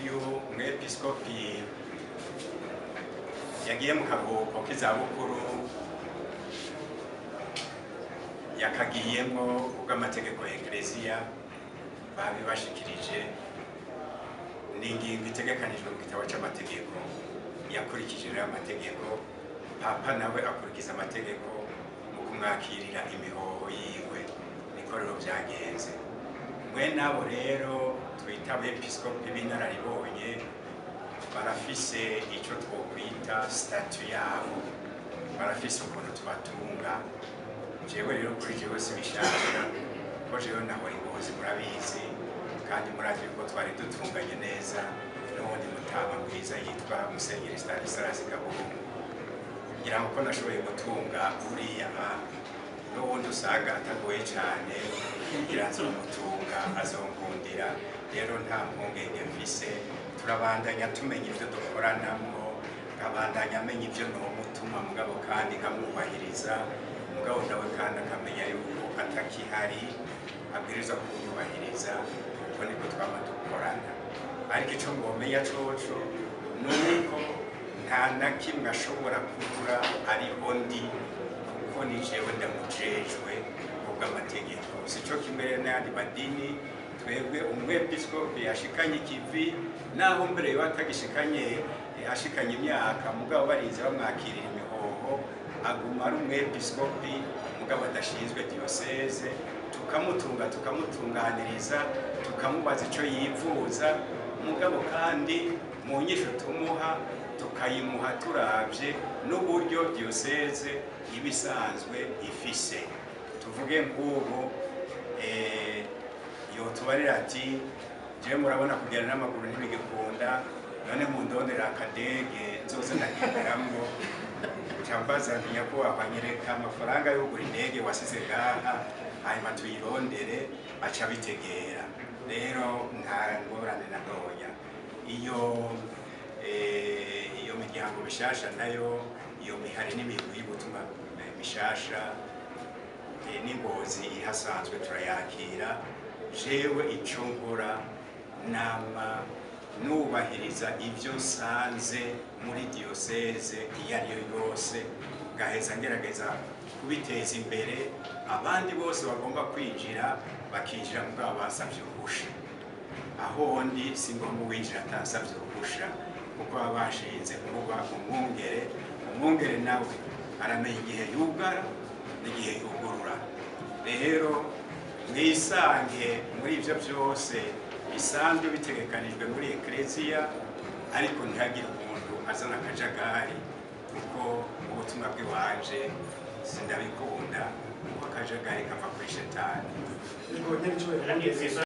Uyu mwepiskopi yagiye mu karuhuko k'izabukuru, yakagiyemwo kubw'amategeko ya Eklezia babibashikirije, ni ingingo itegekanijwe mu gitabo c'amategeko. Yakurikije rero amategeko, Papa nawe akurikiza amategeko mu kumwakirira imihoho yiwe. Niko rero vyagenze. Mwe nabo rero twita abepiskopi b'inararibonye barafise ico twokwita statut yabo, barafise ukuntu tubatunga. Jewe rero, kuri jewe si bishasha, ko jewe nahora i Ngozi, murabizi, kandi murazi yuko twari dutunganye neza n'uwundi mutama mwiza yitwa Musenyeri Stanislas Gahungu. Ngira ngo ko nashoboye gutunga uriya, n'uwundi usanga atagoye cyane, ngira nzomutunga, azonkundira. Rero nta mpungenge mfise, turabandanya tumenya ibyo dukoranamwo, nkabandanya amenya ibyo nomutuma, mugabo kandi nkamwubahiriza, mugabo nawe kandi akamenya yuko atakihari abwirizwa kunyubahiriza, kuko niko twama dukorana. Ariko ico ngomenya coco ni uko nta na kimwe ashobora kubura ariho ndi, kuko ni jewe ndamujejwe kubw'amategeko. Sico kimwe rero n'ayandi madini. Twebwe umwepiskopi yashikanye ikivi, naho mbere yoba atagishikanye, ashikanye imyaka, mugabo barinze bamwakirira imihoho, aguma ari umwepiskopi mugabo adashinzwe diyoseze. Tukamutunga, tukamutunganiriza, tukamubaza ico yifuza, mugabo kandi mu nyisho tumuha tukayimuha turavye n'uburyo diyoseze iba isanzwe ifise. Tuvuge nk'ubu yotubarira ati: "Jewe murabona kugenda n'amaguru ntibigikunda, none mundondera akadege nzoze ndagenderamwo." Cambaza nti: "Nyakubahwa, nyereka amafaranga yo kugura indege wasize ngaha, hanyuma tuyirondere." Aca bitegera. Rero nta ngorane na ntoya. Iyo miryango mishasha nayo, iyo mihari n'imigwi y'ubutumwa mishasha n'ingozi ihasanzwe, turayakira. Jewe ico nkora, nama nubahiriza ibyo nsanze muri diyoseze iyo ari yo yose, ngaheza ngerageza kubiteza imbere. Abandi bose bagomba kwinjira bakinjira, mugabo basabye uruhusha. Aho ndi si ngombwa uwinjira atasabye uruhusha, kuko baba bashinze kuba umwungere. Umwungere nawe aramenya igihe yugara n'igihe yugurura. Rero mwisange muri ibyo byose bisanzwe bitegekanijwe muri Eklezia, ariko ntihagire umuntu azana akajagari, kuko ubutumwa bw'iwanje sindabikunda, kuko akajagari kava kuri Shetani. Yego, nyene.